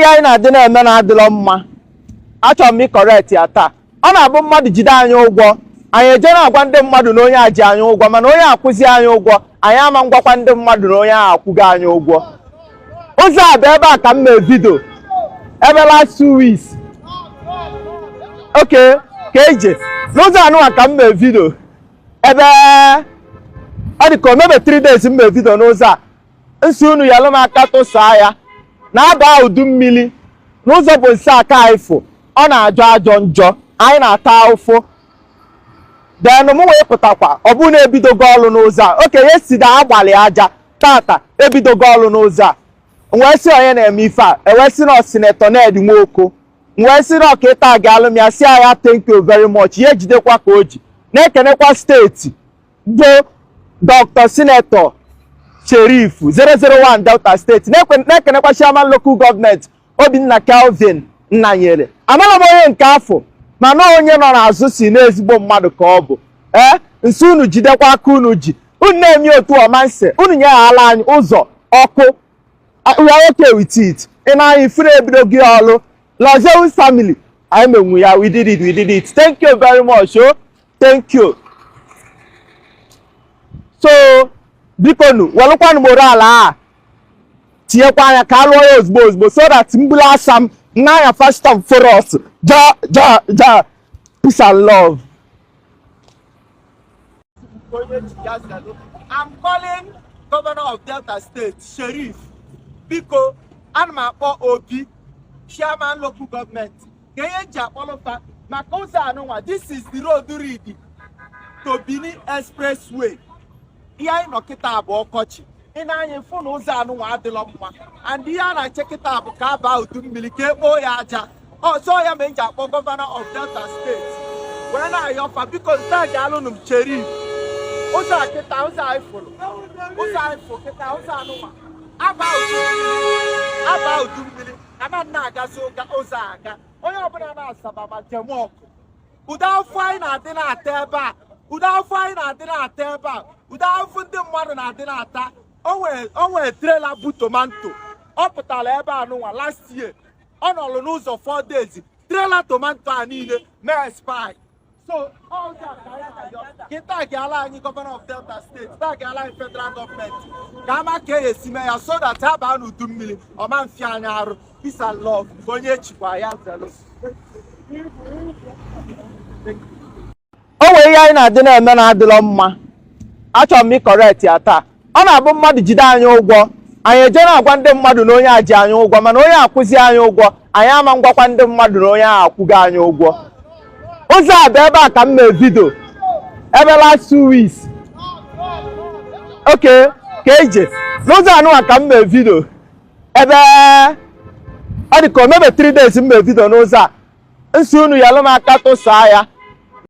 Ihe anyị na-adị na-eme na-adịlọ mma. Achọrọ m ịcorrect ya taa. Ọ na-abụ mmadụ jide anyị ụgwọ, anyị eje na-agwa ndị mmadụ na onye a ji anyị ụgwọ, mana onye akwụzi anyị ụgwọ, anyị ama ngwakwa ndị mmadụ na onye ahụ akwụgo anyị ụgwọ. Ụzọ a bụ ebe a ka m mee video ebe last 2 weeks. Okay, ka eje n'ụzọ anụwa ka m mee video ebe ọ dị ka o mebe 3 days m mee video n'ụzọ a. Nsi unu yalụ m aka tụsaa ya na-aba udu mmiri n'ụzọ bụ nsi aka anyị fụ. Ọ na-ajọ ajọ njọ, anyị na-ata ụfụ. Then mụ wee pụtakwa, ọ bụrụ na ebidogo ọrụ n'ụzọ a. Oke yesterday agbalị aja, tata ebidogo ọrụ n'ụzọ a. Wee sị onye na-eme ife a, ewee sị na Senator Ned Nwoko. Wee sị na ọka ịta gị alụm ya, si ya thank you very much. Ya ejidekwa ka o ji na-ekenekwa steeti bụ Dr. Senator Sheriff 001 Delta State, na-ekenekwa Chairman Local Government Obinna Kelvin Nnanyere. Amara m onye nke afọ, mana onye nọ n'azụ si n'ezigbo mmadụ ka ọ bụ. Ee, nsi unu jidekwa aka unu ji unu na-eme otu ọma nsị unu nyeghala anyị ụzọ ọkụ. We are okay with it. Ị na-anya ifuru ebido gị ọlụ Lozeus family anyị menwu ya. We did it, we did it. Thank you very much. Oh, thank you. So biko nu welụkwanụ moral a, tinyekwa anya ka a lụọ ya ozugbo ozugbo, so that mbulu asa m n'anya fast and furious. Ja ja ja, peace and love. I'm calling Governor of Delta State, Sheriff. Biko, ana m akpọ Obi, Chairman Local Government, ka ihe ji akpọlụfa maka ụzọ anụnwa. This is the road lead to Benin Expressway. Ihe anyị nọ kịta bụ ọkọchị. Ị na-anya fụ na ụzọ anụnwa adịlọ mma, and ihe a na-eche kịta bụ ka aba udu mmiri, ka ekpoo ya aja ọzọ. Ya mere m ji akpọ Governor of Delta State wee na-ayọfa, biko, nta alụnụ m Sheriff ụzọ a kịta. Ụzọ anyị fụrụ, ụzọ anyị fụ kịta, ụzọ anụnwa aba udu mmiri ama na-agazi ụzọ aga. Onye ọbụla na-asaba ma jem ọkụ, ụdị afọ anyị na-adị na-ata ebe a, ụdị afọ anyị na-adị na-ata ebe a, ụdị afọ ndị mmadụ na-adị na-ata. O nwere trailer bụ tomato, ọ pụtara ebe a nụnwa last year. Ọ nọrọ n'ụzọ 4 days, trailer tomato a niile mee expire. So ọ ụzọ a ka anyị na-ayọ kịta ga-ala anyị Governor of Delta State, taa ga-ala anyị federal gọọmenti, ka ama ka e esi mee ya so that ha baa n'udu mmiri ọma mfi anyị arụ. Peace and love. Nke onye echikwa ya zelu. O nwere ihe anyị na-adị na-eme na-adịlọ mma. Achọrọ m ịcorrect ya taa. Ọ na-abụ mmadụ jide anyị ụgwọ, anyị eje na-agwa ndị mmadụ na onye a ji anyị ụgwọ, mana onye akwụzi anyị ụgwọ, anyị ama ngwakwa ndị mmadụ na onye ahụ akwụgo anyị ụgwọ. Ụzọ a bụ ebe a ka m mee video ebe last 2 weeks. Okay, ka eje n'ụzọ anụnwa ka m mee video ebe ọ dị ka o mebe 3 days m mee video n'ụzọ a. Nsi unu yalụ m aka tụsaa ya.